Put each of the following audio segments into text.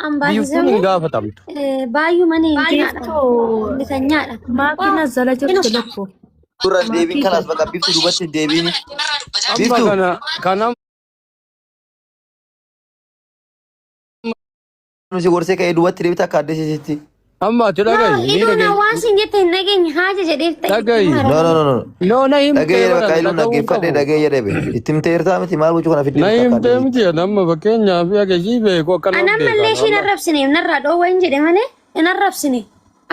An Biiftuun hin baay'isamee gaafatamtu. baay'uu mana intinaadha. Biiftuu Bitanyaadha. maakina zala jirti lubbu. Dura hin deebiin Maakii kalaas jala. bakka biiftuu duubatti hin deebiin. Amma Biiftuu. kana kana Si gorsee ka'ee duubatti deebita akka addee sitti. amma ati No, dhagahi ni iduu na dhagahi waan siin jette hin dhageenye haaja jedheef ta'e itti dhagahi. himara. No no no no. No na himtee Dhagee bara bakka iluun dhaga'uu hin dhaggeeffadhee qabu. dhagee jedhee be. Itti himteertaa miti maal gochuu kana fiddee Na dhufta akka himtee addee miti amma fakkeenyaaf agarsiis beeku akka nama Ana ammallee beekan ishiin wallah. arrabsine narraa dhoowwa hin jedhe malee hin arrabsine.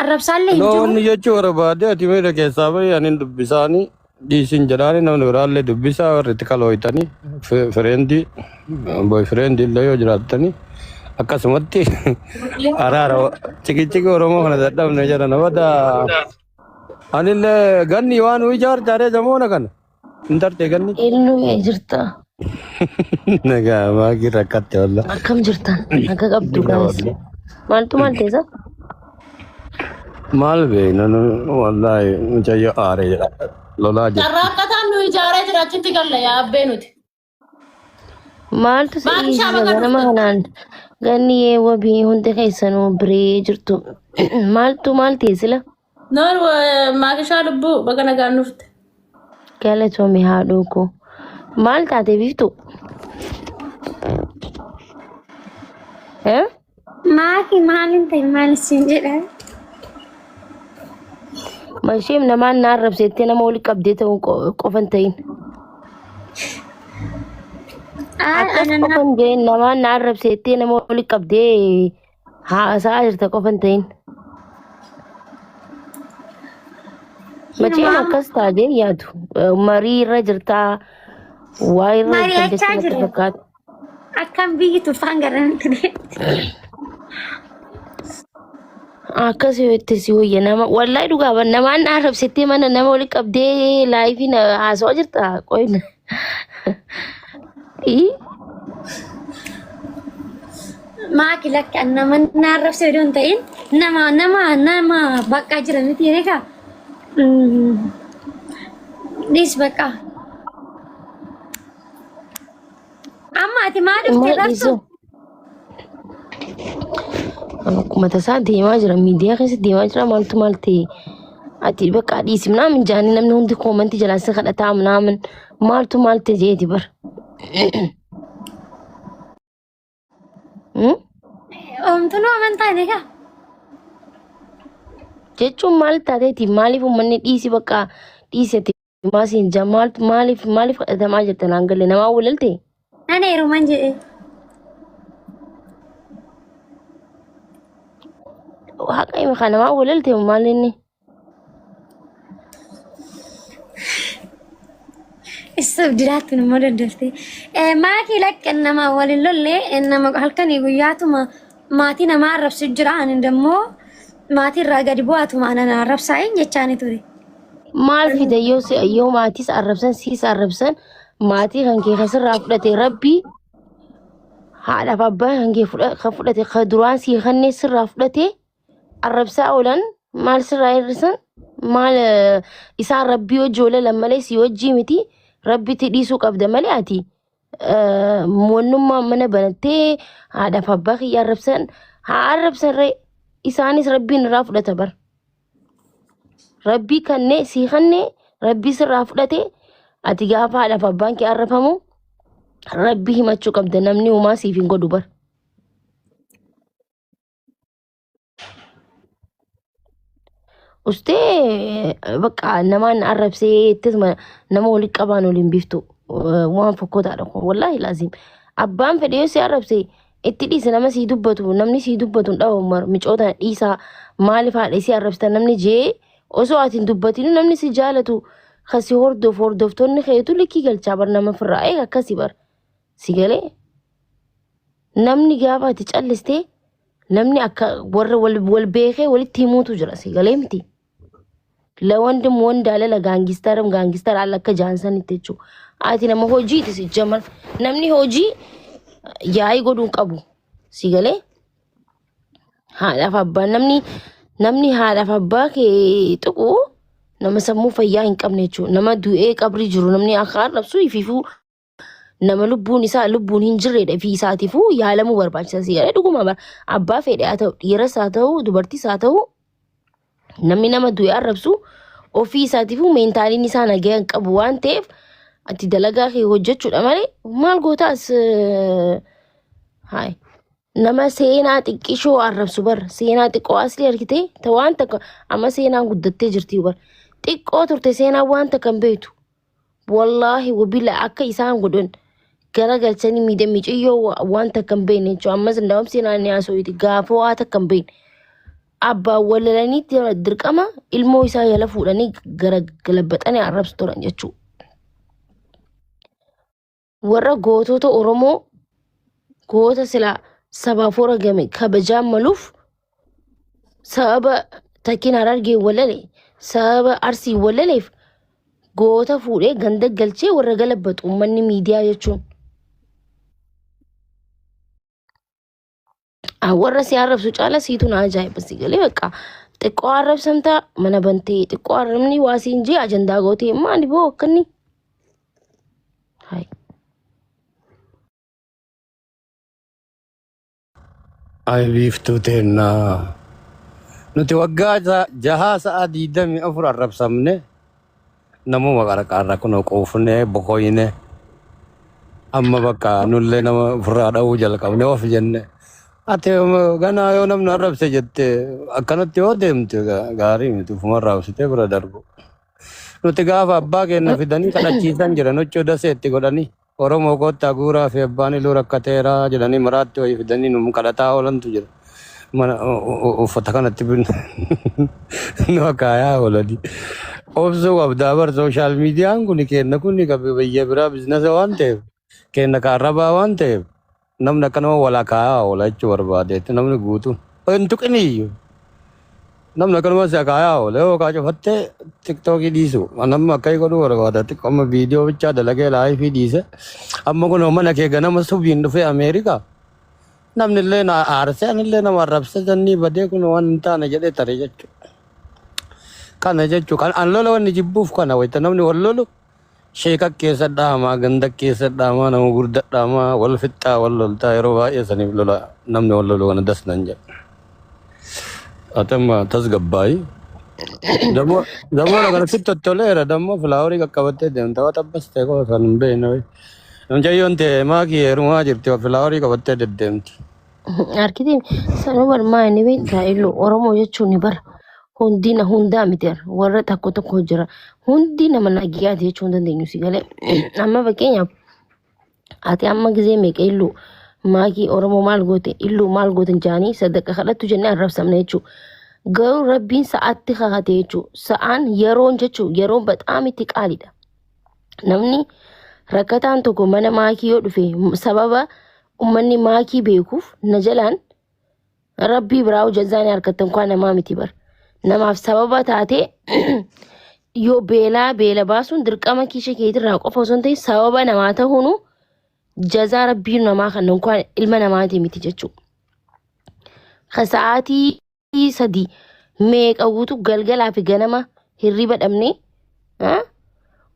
Arrabsaallee hin No jiru. wanni jechuu barbaade ati miira keessaa bahi ani dubbisaanii dhiisin jedhaani namni biraallee dubbisaa warri itti kalooytanii fireendii boyfireendii illee yoo jiraattanii akkasumatti araara ciqiciqi Oromoo kana dadhabne jedhan abada anillee ganni waan nu ijaartaaree zamoona kana hin tarte ganni. Eenyu jirta? Nagaa maagii rakkatte walla. Akkam jirtan? Naga qabdu Nagaa gaas. walla. Maaltu maal teessa? Maal beekna nu wallaahi mucayyo aaree jedha. Lolaa jirti. Carraaqqataan nu ijaaree jira achitti galla yaa abbee nuti. Maaltu si Maal dhiisisa shaabaka ganama dhufte? kanaan ganni yeewwa biyyi hundi keessanuu biree jirtu. Maaltu maal teessila? Noor maakishaa lubbuu baga nagaan dhufte. Galatoomi haadhoo koo. Maal taate biiftu? Eh? Maafi maalin ta'e maal siin jedha. Masheem namaan na arrabseettee nama wali qabdee ta'uu qofa hin ta'in. Ay, Akkas ana qofa hin ta'in namaan na arrabseettee nama wali qabdee haasa'aa jirta qofa hin ta'in. Macheem Hinumaa akkas taatee yaadu. Marii irra jirtaa waa irra jirtan mari'achaa jecha natti jirra. fakkaata. Akkam biyyi tuffaan garamitti deemti. Akkas yoo itti si wayya nama wallahi dhugaa ban namaan arrabsittee mana nama wali qabdee laayifii na haasawaa jirta qoyna. Ii Maaki lakki an nama na arrabse odoo hin ta'in nama nama nama baqqaa jira miti reekaa. Dhiis baqqaa. Amma ati maa dhufte Maal raftu? dhiisuu? Akkuma tasaa deemaa jira miidiyaa keessa deemaa jira maaltu maal ta'e ati bakka dhiisi minaamin jaanii namni hundi koomantii jalaa si kadhataa minaamin maaltu maal ta'e jeeti bara. Hmm? Oomtunuu amantaa ni kaa. Jechuun maal taateeti maaliif uummanni dhiisi bakka dhiisi ati Maa siin jaa maaltu maaliif maaliif kadhatamaa jirta naan galle namaa walalte? Nan heeruman jedhe. Haqa hima kan namaa walalte maal inni? Isa jiraattu immoo daddaftee. Maakii lakka nama waliin lolle nama halkanii guyyaatuma maatii namaa arrabsu jira. Ani immoo maatii irraa gadi bu'aatuma ana na arrabsaa'in jechaani ture. Maal fida yoo si yoo maatiis arrabsan siis arrabsan maatii kan kee kasirraa fudhate rabbii haadhaaf abbaa kan kee kan fudhate kan duraan sii kannee sirraa fudhate arrabsaa oolan maal sirraa hir'isan maal isaan rabbii wajji oolan malee sii wajjii miti rabbitti dhiisuu qabda malee ati wannummaa mana banattee haadhaaf abbaa kiyya arrabsan haa arrabsan ree isaanis rabbiin irraa fudhata bar. Rabbii kannee sii kannee rabbii sirraa fudhate ati gaafa haadhaaf abbaan kee arrafamu rabbii himachuu qabda namni humaa siif hin godhu bar. Ustee bakka namaan arrabsee ittisuma nama walitti qabaan waliin biftu waan fokkotaadha kun wallaahi laazim. Abbaan fedhe yoo si arrabse Itti dhiisi nama sii dubbatu namni sii dubbatu hin dhabamu micoo tana dhiisaa maaliif haadha isii arrabsita namni jee osoo ati hin dubbatinu namni si jaalatu kan si hordofu hordoftoonni keetu likkii galchaa bar nama firraa eega akkasi bar si galee namni gaafa ati callistee namni akka warra wal, wal beekee walitti himuutu jira si galee miti. Lawandim wandaalala gaangistaram gaangistar alla akka jaansanitti jechuudha. Ati nama hojiiti si jamal. Namni hojii yaa'ii godhuu hin qabu. Si galee haadhaaf abbaa namni namni haadhaaf abbaa kee tuqu nama sammuu fayyaa hin qabne jechuudha. Nama du'ee qabrii jiru namni akka arrabsu ifiifuu Nama lubbuun isaa lubbuun hin jirredha fi isaatiifuu yaalamuu barbaachisa si galee dhuguma bara abbaa fedhe haa ta'u dhiiras haa ta'u dubartis haa ta'u namni nama du'e arrabsu ofii isaatiifuu meentaaliin isaa nagaa hin qabu waan ta'eef ati dalagaa kee hojjechuudha malee maal gootaas hayi nama seenaa xiqqishoo arrabsu bar seenaa xiqqoo asli argite ta waan takka amma seenaan guddattee jirti bar xiqqoo turte seenaa waan takka hin beektu Wallaahi wabila akka isaan godhan garagalchanii miidha miciyyoo waan takka hin beekne jechuudha. Ammas ndaa'um seenaan ni haasofiti gaafa waa takka hin beekne. Abbaan walalanii dirqama ilmoo isaa jala fuudhanii gara galabbaxanii arrabsu turan jechuudha. Warra gootota Oromoo goota silaa sabaaf horagame kabajaan maluuf sababa takkiin Harargee walale sababa Arsii walaleef goota fuudhee ganda galchee warra galabbatu uummanni miidiyaa jechuun. Ah, warra si arrabsu caala siitu na ajaa'iba si galee bakka xiqqoo arrabsamta mana bantee xiqqoo arrabni waa siin jee ajandaa gootee maali boo akkanni. Hai. Ay biiftuu teennaa. Nuti waggaa jahaa sa'a 24 arrabsamne namuma qarqaarra kunoo quufnee bokoyne amma bakka nullee nama ofirraa dha'uu jalqabne of jenne. Ati ganaa yoo namni arrabse jette akkanatti yoo deemte gaarii miti ofuma arrabsitee bira darbu. Nuti gaafa abbaa keenya fidanii kadhachiisan jiran huccuu daseetti godhanii Oromoo koottaa guuraa fi abbaan iluu rakkateera jedhanii maraatti wayii fidanii nu kadhataa oolantu jira. Mana uffata kanatti nu akaayaa oolanii. Obsuu qabdaa bar sooshaal miidiyaan kun kenna kun biyya biraa biizinasa waan ta'eef kenna ka arrabaa waan ta'eef namni akkanuma wal akaayaa oola jechuu barbaadeetti namni guutuun. Hin tuqiniyyuu. Namni akkanuma si akaayaa oola yoo kaa cufattee tiktookii dhiisu. Namni akka godhuu barbaada xiqqoo amma viidiyoo bichaa dalagee laayifii dhiise. Amma kun mana kee ganama subiin dhufee Ameerikaa. Namni illee na aarsee anillee nama arrabsee sannii badee kun waan hin taane jedhee tare jechuudha. Kana jechuudha. Kan an lola wanni jibbuuf kana wayita namni wal lolu Sheeka keessa dhaamaa, ganda keessa dhaamaa, nama gurda dhaamaa, wal fixxaa, wal loltaa yeroo baay'ee saniif lola namni wal lolu kana das nan jedha. Ati amma tasgabbaayi. Dammoo dammoo kana sitti tottoleera dammoo filaaworii qaqqabattee deemta waan tabbas ta'e qofa kan hin beekne wayi. Mucayyoon ta'e maakii heerumaa jirti filaaworii qabattee deddeemti. Argitee sanuu barmaa inni beektaa illu Oromoo jechuun ni bara hundi na hundaa miti warra tokko tokko jira hundi nama nagiyaati jechuu hin dandeenyu si galee amma fakkeenyaaf ati amma gizee meeqa illu maakii Oromoo maal goote illu maal goote jaanii sadaqa kadhattu jennee arrabsamna jechuudha. Garuu rabbiin sa'aatti kakate jechuudha. Sa'aan yeroon jechuudha yeroon baxaam itti qaaliidha. Namni rakkataan tokko mana maakii yoo dhufe sababa ummanni maakii beekuuf na jalaan rabbii biraa jazaa ni argattan kwaa namaa miti bar. Namaaf sababa taatee yoo beelaa beela baasuun dirqama kiisha keetirraa qofa osoo hin ta'in sababa namaa ta'uunu jazaa rabbii namaa kan kwaa ilma namaatii miti jechuudha. Ka sa'aatii 3 meeqa guutuu galgalaa fi ganama hirriba dhabnee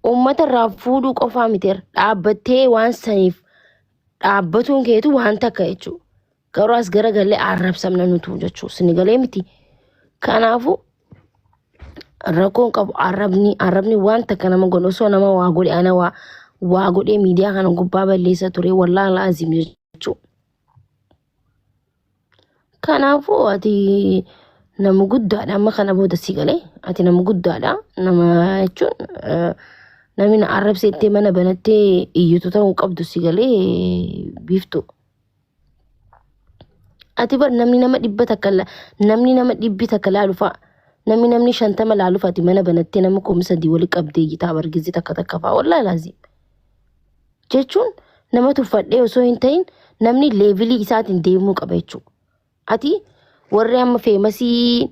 uummata irraa fuudhuu qofaa miti dhaabbattee waan saniif dhaabbatuun keetu waan takka jechuudha. Garuu as garagallee arrabsamna nutu jechuudha. Sini galee miti. Kanaafuu rakkoon qabu arrabni arrabni waan takka nama godhu osoo nama waa godhe ana waa waa godhee miidiyaa kana gubbaa balleessa ture wallaahi laazim jechuudha. Kanaafuu ati nama guddaadha amma kana booda si galee ati nama guddaadha nama jechuun namni na arrabseettee mana banattee iyyitu ta'uu hin qabdu si galee biiftuu. Ati bar namni nama 100 namni nama 100 laalu fa'a namni namni 50 laalu fa'a ati mana banattee nama 3000 wali qabdee iyyitaa bar gizee takka takka fa'a wallaahi laazim. Jechuun nama tuffadhee osoo hin ta'in namni leevilii isaatiin deemuu qaba jechuudha. Ati warri amma feemasii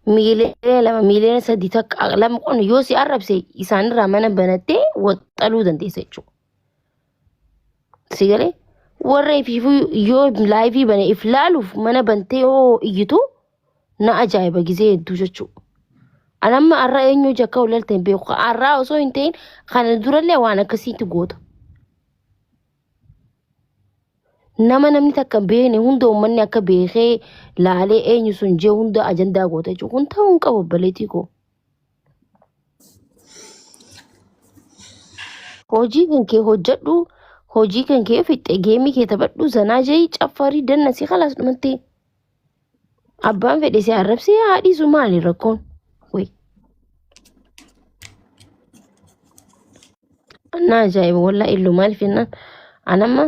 2 miiliyoona 3 miiliyoona takka lama qonna yoo si arrabse isaanirraa mana banattee waxxaluu dandeessa jechuudha. Si galee warra ifiifuu yoo laayivii bane if laaluuf mana bantee yoo iyyitu na ajaa'iba gizee hedduu jechuudha. An amma har'a eenyu hojii akka wal hin beeku. Har'aa osoo hin ta'in kana durallee waan akkasiitti goota. Nama namni takka hin beekne hunda uummanni akka beekee laalee eenyu sun jee hunda ajandaa goota jechuudha. Kun ta'uu hin qabu obboleettii koo. Hojii kan kee hojjedhu, hojii kan kee fixxe, geemii kee taphadhu, zanaa jee caffarii dannasii kalaas dhumattee. Abbaan fedhe si arrabsee haa dhiisu maali rakkoon? Wayi. Annaa ajaa'iba wallaa illu maaliif jennaan anamma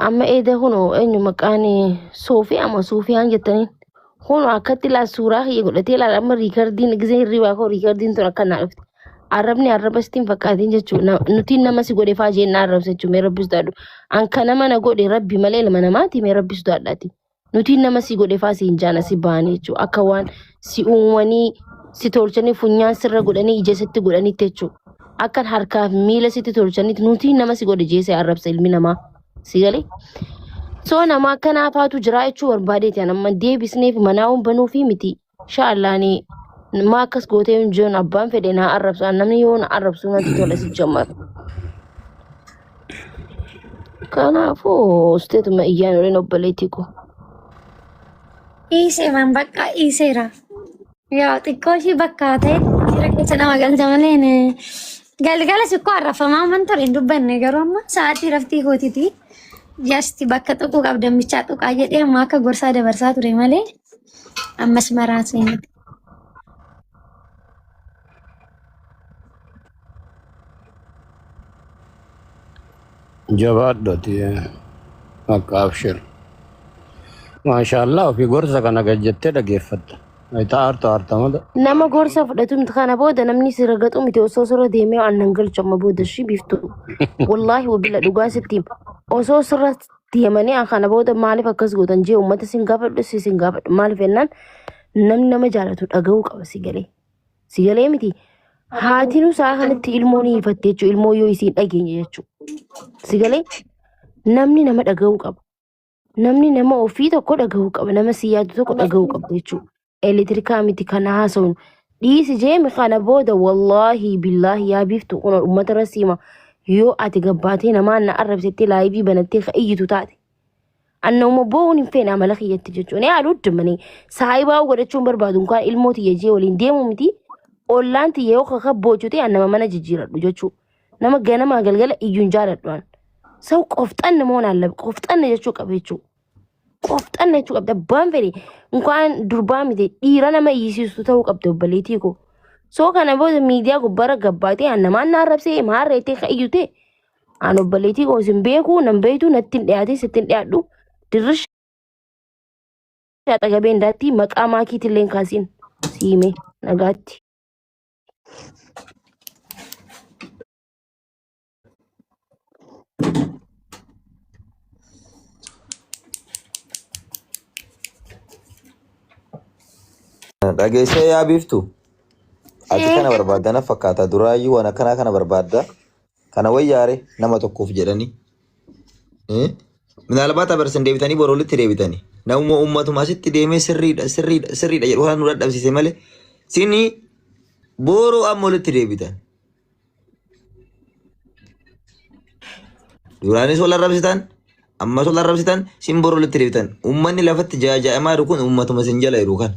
amma eeda kunoo eenyu maqaan soofii amma soofiyaan jettaniin kunoo akkatti laa suuraa kiyya godhatee laala amma riikardiin gisee hirribaa koo riikardiin tun akka naa dhufte arrabni arraba sitti hin fakkaatin jechuudha nutiin nama si godhe faa jeen na arrabsa jechuudha mee rabbi sodaadhu an ka nama na godhe rabbi malee ilma namaati mee rabbi sodaadhaati Nutiin nama si godhe faa siin jaana si baane jechuudha. Akka waan si uumanii si tolchanii funyaan sirra godhanii ija sitti godhanitti jechuudha. Akkan harkaaf miila sitti tolchanitti nutiin nama si godhe jeesee arrabsa ilmi namaa. Si galee? So nama akkanaa faatu jira jechuu barbaadeeti. An amma deebisneef manaa banuufi miti. Inshaallah ni maa akkas gootee hin jiru abbaan fedhe naa arrabsu. An namni yoo na arrabsu natti tola si jammar. Kanaafuu usteetuma iyyaan oliin obboleettii koo. Dhiisee man bakka dhiiseera. Yaa xiqqoo ishii bakka ta'e jira keessa nama galcha malee galgala sikkoo arrafamaa man ture hin dubbanne garuu amma sa'aatii raftii kootiiti. Just bakka tuquu qabdan bichaa tuqaa jedhee amma akka gorsaa dabarsaa ture malee ammas maraa seenate. Jabaadhu ati akka abshir. Maashaallah ofii gorsa kana gad jettee dhageeffatta. Itti aartu aarta malee. Nama gorsa fudhatu miti kana booda namni si ragaxu miti osoo sirra deemee aannan galchu amma booda ishii biiftu. Wallaahi wabila dhugaa sitti hima. Osoo sirra deemanii an kana booda maaliif akkas gootan jee uummata sin gaafadhu si sin gaafadhu maaliif jennaan namni nama jaalatu dhaga'uu qaba si galee. Si galee miti. Haatinuu sa'a kanatti ilmoo ni hifatte jechuudha. Ilmoo yoo isiin dhageenye jechuudha. Si galee namni nama dhaga'uu qaba. Namni nama ofii tokko dhaga'uu qaba. Nama si yaadu tokko dhaga'uu qaba jechuudha. Elektirikaa miti kana haasawnu. Dhiisi jeemi kana booda wallaahi billaahi yaa biiftu kun uummata irra siima. Yoo ati gabbaatee namaan na arrabsittee laayivii banattee ka iyyitu taate. Anna boo'uun hin feene amala kiyyatti jechuudha. Ni haaluu dimmanii saayibaa godhachuun barbaadu unkaan ilmoo tiyya jee waliin deemu miti. Ollaan tiyya yoo kakabboojju ta'e an nama mana jijjiiradhu jechuudha. Nama ganamaa galgala iyyuun jaaladhu an. Sau qofxanni moon allab qofxanni jechuu qaba jechuudha. Qofxanni jechuu qabda abbaan fedhe unkaan durbaa miti dhiira nama iyyisiistu ta'uu qabda obboleettii koo. Soo kana booda miidiyaa gubbaarra gabbaatee an namaan na arrabsee maarreettee ka iyyu ta'e An obboleettii koo isin beekuu nan beektu natti hin dhiyaatin sitti hin dhiyaadhu dirrish xagabee indaatti maqaa maakiitti illee hin kaasin siime nagaatti. Dhageessee yaa biiftu. Ati kana barbaadda na fakkaata. Duraayyuu waan akkanaa kana barbaadda. Kana wayyaare nama tokkoof jedhanii. Minaalbaat abarsin deebitanii boru walitti deebitanii. Namuma uummatuma asitti deemee sirriidha sirriidha sirriidha jedhu kana nu dadhabsiise malee. Sini booroo amma walitti deebitan. Duraanis wal arrabsitan, ammas wal arrabsitan, sin boru walitti deebitan. Uummanni lafatti jaaja'amaa jiru kun uummatuma sin jala jiru kan.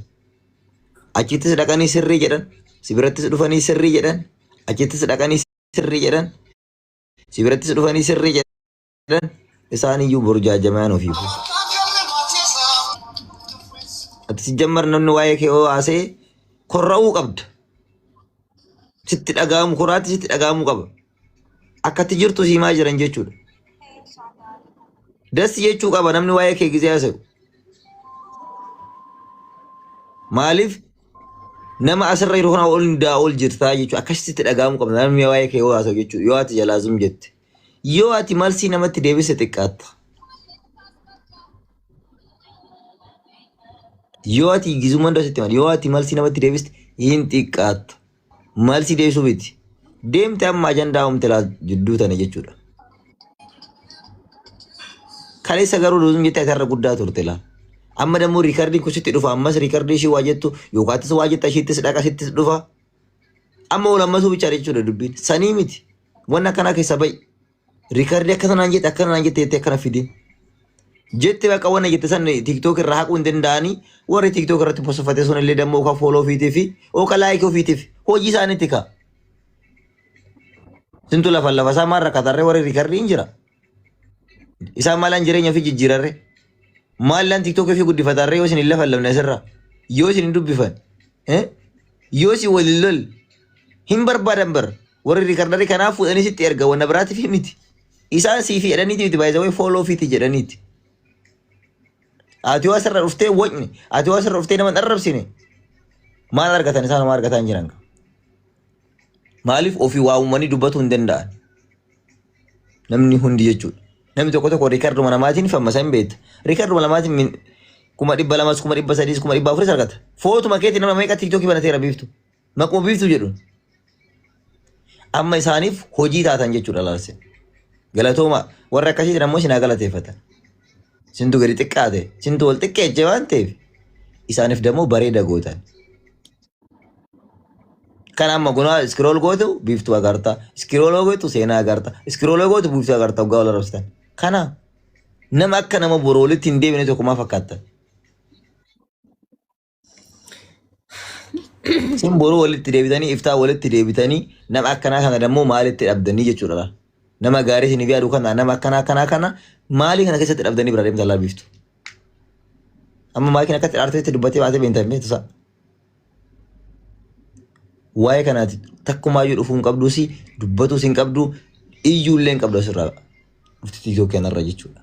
Achittis dhaqanii sirrii jedhan, si birattis dhufanii sirrii jedhan, achittis dhaqanii sirrii jedhan, si birattis dhufanii sirrii jedhan, isaan iyyuu boru jaajamaan ofiifu. Ati si jammar namni waa'ee kee yoo haasa'e korra'uu qabda. Sitti dhaga'amu koraatti sitti dhaga'amuu qaba. Akkatti jirtu siimaa jiran jechuudha. Dassi jechuu qaba namni waa'ee kee gizee haasa'u. Maaliif nama asirra jiru kana ol hundaa ol jirtaa jechuudha. Akkasitti dhaga'amuu qaba namni waa'ee kee yoo haasa'u jechuudha. Yoo ati jalaa zum jette. Yoo ati malsii namatti deebise xiqqaatta. Yoo ati gizuma hunda sitti himan yoo ati malsii namatti deebiste hin xiqqaatta. Malsii deebisuu miti. Deemte amma ajandaa uumte laa jidduu tana jechuudha. Kaleessa garuu luzum jettee ati har'a guddaa turte laa. Amma dammoo riikardiin kun sitti dhufa ammas riikardii ishii waa jettu yookaattis waa jetta ishiittis dhaqa sittis dhufa. Amma ol ammasuu bichaadha jechuudha dubbiin. Sanii miti. Wanni akkanaa keessa ba'i. Riikardii akkana naan jette akkana naan jette jettee akkana fidin. Jette bakka wanna jette san TikTok irraa haquu hin danda'anii warri TikTok irratti posofate sun illee dammoo ka follow ofiitiif fi ooka like ofiitiif hojii isaaniitti ka. Sintu lafa lafa isaa maal rakkatarree warri riikardii hin jira. Isaan maalaan jireenya ofii jijjiirarree. Maallaan TikTok ofii guddifatarree yoo isin hin lafallamne asirraa. Yoo isin hin dubbifan. Eh? Yoo isin waliin lol hin barbaadan bar. Warri riikardarii kanaaf fuudhanii sitti erga wanna biraatiif miti. Isaan siifi jedhaniiti miti baay'ee follow ofiiti jedhaniiti. Ati yoo asirra dhuftee wocne, ati yoo asirra dhuftee nama hin arrabsine maal argatan isaan homaa argataa hin jiran. Maaliif ofii waa uumanii dubbatuu hin danda'an. Namni hundi jechuudha. Namni tokko tokko riikarduma namaatiin fammasa hin beekta. Riikarduma namaatiin 200,000s 300,000s 400,000s argata. Footuma keetiin nama meeqa tiiktookii banateera biiftu. Maquma biiftuu jedhuun. Amma isaaniif hojii taatan jechuudha laalse. Galatooma warra akkasiitiin ammoo isin haa galateeffatan. Sintu gadi xiqqaate, sintu wal xiqqeeche waan ta'eef isaaniif dammoo bareeda gootan. Kan amma gunaa iskirool gootu biiftuu agarta, iskirool gootu seenaa agarta, iskirool gootu biiftuu agarta waggaa wal arrabsitan. Kana nama akka nama boroo walitti hin deebine tokko maa fakkaattan? Isin boruu walitti deebitanii iftaa walitti deebitanii nama akkanaa kana dammoo maalitti dhabdanii jechuudha laal. Nama gaarii isiniif yaadu kana nama akkanaa akkanaa kana maalii kana keessatti dhabdanii bira deemtan laal biiftu. Amma maakiin akkatti dhaarteetti dubbattee baatee beektan hin beektu isaa. Waa'ee kanaati takkumaayyuu dhufuu hin qabduusi dubbatuus hin qabdu iyyuullee hin qabdu asirraa dhufti tiiktookii kanarra jechuudha.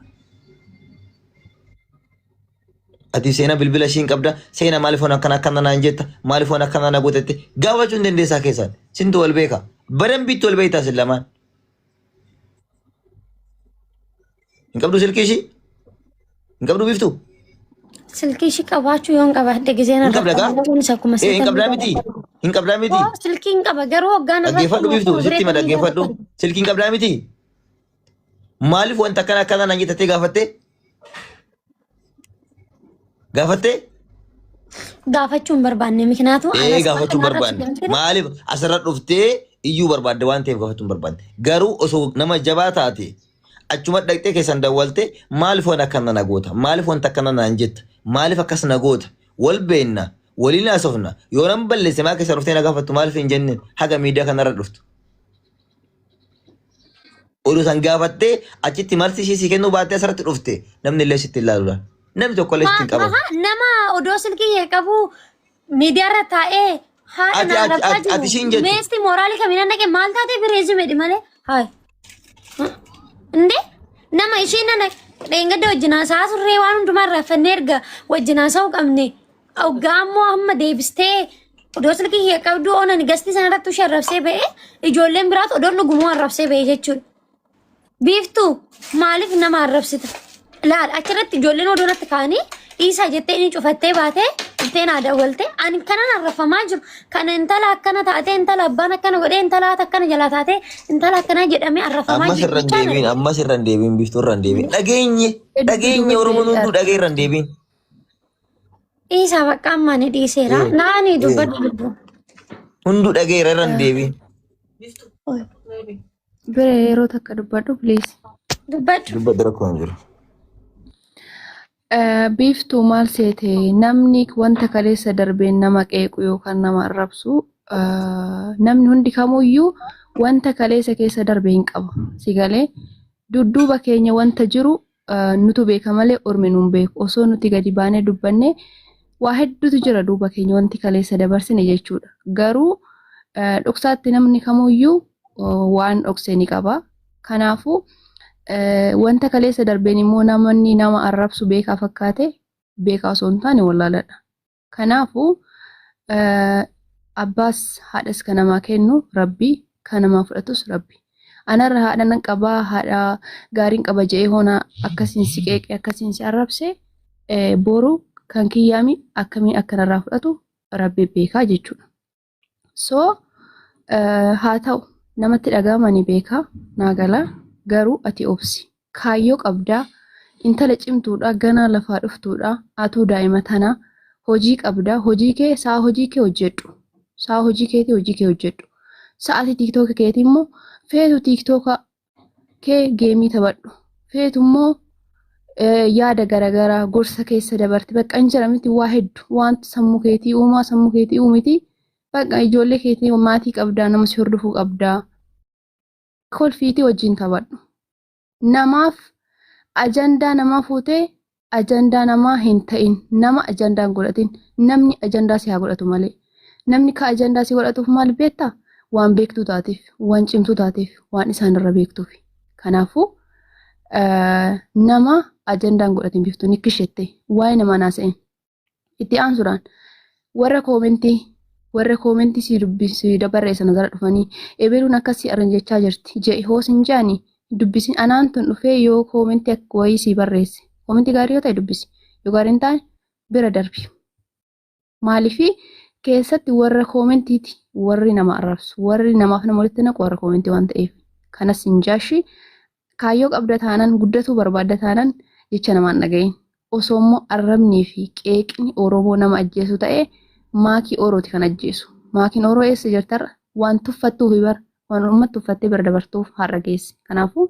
Ati seena bilbila ishiin qabda seena maaliif waan akkana akkana naan jetta maaliif waan akkana na gootette gaafachuu hin dandeessaa keessaan sintu wal beeka badambiitti wal beektaa sin lamaan. Hin qabdu silkii ishii? Hin qabdu biiftuu? Silkii ishii qabaachuu yoon qabaadhe gizeen Hin qabda gaa? kunis akkuma Ee hin qabdaa miti? Hin qabdaa miti? Silkii hin qaba garuu hoggaan irra Dhaggeeffadhu biiftuu sitti hima dhaggeeffadhu. Silkii hin qabdaa miti? Maaliif wanta akkana akkana naan jettee gaafattee? Gaafattee? Gaafachuu hin barbaanne mikinaatu Ee gaafachuu hin barbaanne. Maaliif asirra dhuftee iyyuu barbaadde waan ta'eef gaafachuu hin barbaanne. Garuu osoo nama jabaa taate achuma dhaqxee keessan dawwalte maaliif waan akkana na goota? Maaliif wanta akkana naan jetta? Maaliif akkas na goota? Wal beenna, waliin haasofna. Yoo nan balleesse maa keessa dhuftee na gaafattu maaliif hin jenneen haga miidiyaa kanarra dhuftu. Oduu san gaafattee achitti marsi ishii sii kennuu baattee asirratti dhufte namni illee sitti hin ilaalu. Namni tokko illee sitti hin qabamu. Nama odoo silkii kee qabu miidiyaarra taa'ee haadha Ati- na ati- arrabsaa ati- ati ishiin jiru. jettu. Meesti mooraalii kamiin naqe maal taatee bireezi medhi malee. Hayi. Inde nama ishii nana dheengadda wajjin haasaa turree waan hundumaa irraa fannee erga wajjin haasa'uu qabne. Hoggaa ammoo amma deebistee odoo silkii kiyya qabduu onan gastii sana irratti ishee arrabsee ba'e ijoolleen biraatu odoon dhugumuu arrabsee ba'e jechuudha. Biiftuu maaliif nama arrabsita? Laal achirratti ijoolleen odoo natti kaanii dhiisaa jettee inni cufattee baatee dhuftee naa dawwalte ani kanan arrafamaa jiru kana intala akkana taatee intala abbaan akkana godhee intala haati akkana jalaa taatee intala akkana jedhamee arrafamaa Ammas jiru. irra hin deebiin, ammas irra hin deebiin, biiftuu irra hin deebiin. Dhageenye, dhageenye Oromoon hunduu dhagee irra hin deebiin. Dhiisaa bakka amma ani dhiiseera. Eh, Naani eh. dubbadhu lubbu. Hunduu dhageera irra hin deebiin. Bire yeroo takka dubbadhu please. Dubbadhu. Dubbadhu rakkoo hin jiru. Biiftuu maal seete namni wanta kaleessa darbeen nama qeequ yookaan nama arrabsu namni hundi kamuyyuu wanta kaleessa keessa darbe hin qabu. Si galee dudduuba keenya wanta jiru nutu beeka malee ormi nuun beeku. Osoo nuti gadi baanee dubbanne waa hedduutu jira duuba keenya wanti kaleessa dabarsine jechuudha. Garuu dhoksaatti namni kamuyyuu waan dhokse ni qaba. Kanaafuu wanta kaleessa darbeen immoo namni nama arrabsu beekaa fakkaate beekaa osoo hin taane wallaaladha. Kanaafuu abbaas haadhas kan namaa kennu Rabbi, kan namaa fudhatus Rabbi. Anarra haadha nan qabaa, haadha gaariin qaba je'ee hoona akkasiin si qeeqe, akkasiin si arrabse boru kan kiyyaami akkamiin akka narraa fudhatu Rabbi beekaa jechuudha. So haa ta'u namatti dhaga'ama ni beeka naa gala garuu ati obsi kaayyoo qabdaa intala cimtuudha ganaa lafaa dhuftuudha atuu daa'ima tana hojii qabda hojii kee sa'a hojii kee hojjedhu sa'a hojii keetii hojii kee hojjedhu sa'atii tiiktookii keetii immoo feetu tiiktooka kee geemii taphadhu. Feetu immoo yaada garaagaraa gorsa keessa dabarte bakka hin jira miti waa hedduu wanta sammuu keetii uumaa sammuu keetii uumiti bakka ijoollee keetii maatii qabdaa nama si hordofuu qabdaa kolfiitii wajjin taphadhu. Namaaf ajandaa namaa fuutee ajandaa namaa hin ta'in nama ajandaa hin godhatin namni ajandaa si haa godhatu malee namni ka ajandaa si godhatuuf maal beektaa waan beektuu taateef waan cimtuu taateef waan isaan irra beektuuf kanaafuu nama ajandaa hin godhatin biftuu ni kishette waa'ee namaa naasa'in. Itti aansuudhaan warra koomentii warra koomentii si dubbisi barreessan jala dhufanii ebeluun akkasii arran jechaa jirti je'i hoos hin jaani dubbisin anaan tun dhufee yoo koomentii akka wayii si barreesse koomentii gaarii yoo ta'e dubbisi yoo gaarii hin taane bira darbi. Maaliifi keessatti warra koomentiiti warri nama arrabsu warri namaaf nama walitti naqu warra koomentii waan ta'eef kanas hin jaashi Kaayyoo qabda taanan, guddatuu barbaadda taanan jecha namaa hin dhaga'iin. Osoo immoo arrabnii fi qeeqni Oromoo nama ajjeesu ta'ee maakii Orooti kan ajjeesu. Maakiin Oroo eessa jirti har'a? Waan tuffattuufi bar. Waan uummata tuffattee bira dabartuuf har'a geesse. Kanaafuu